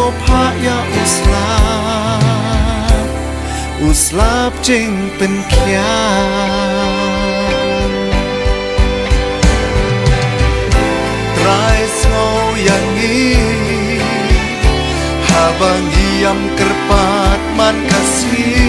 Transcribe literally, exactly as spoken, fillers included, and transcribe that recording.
Phah ïa u slap, u slap jingpynkhiah. Trai sngew ïa ngi haba ngi ïam kyrpad man ka sngi.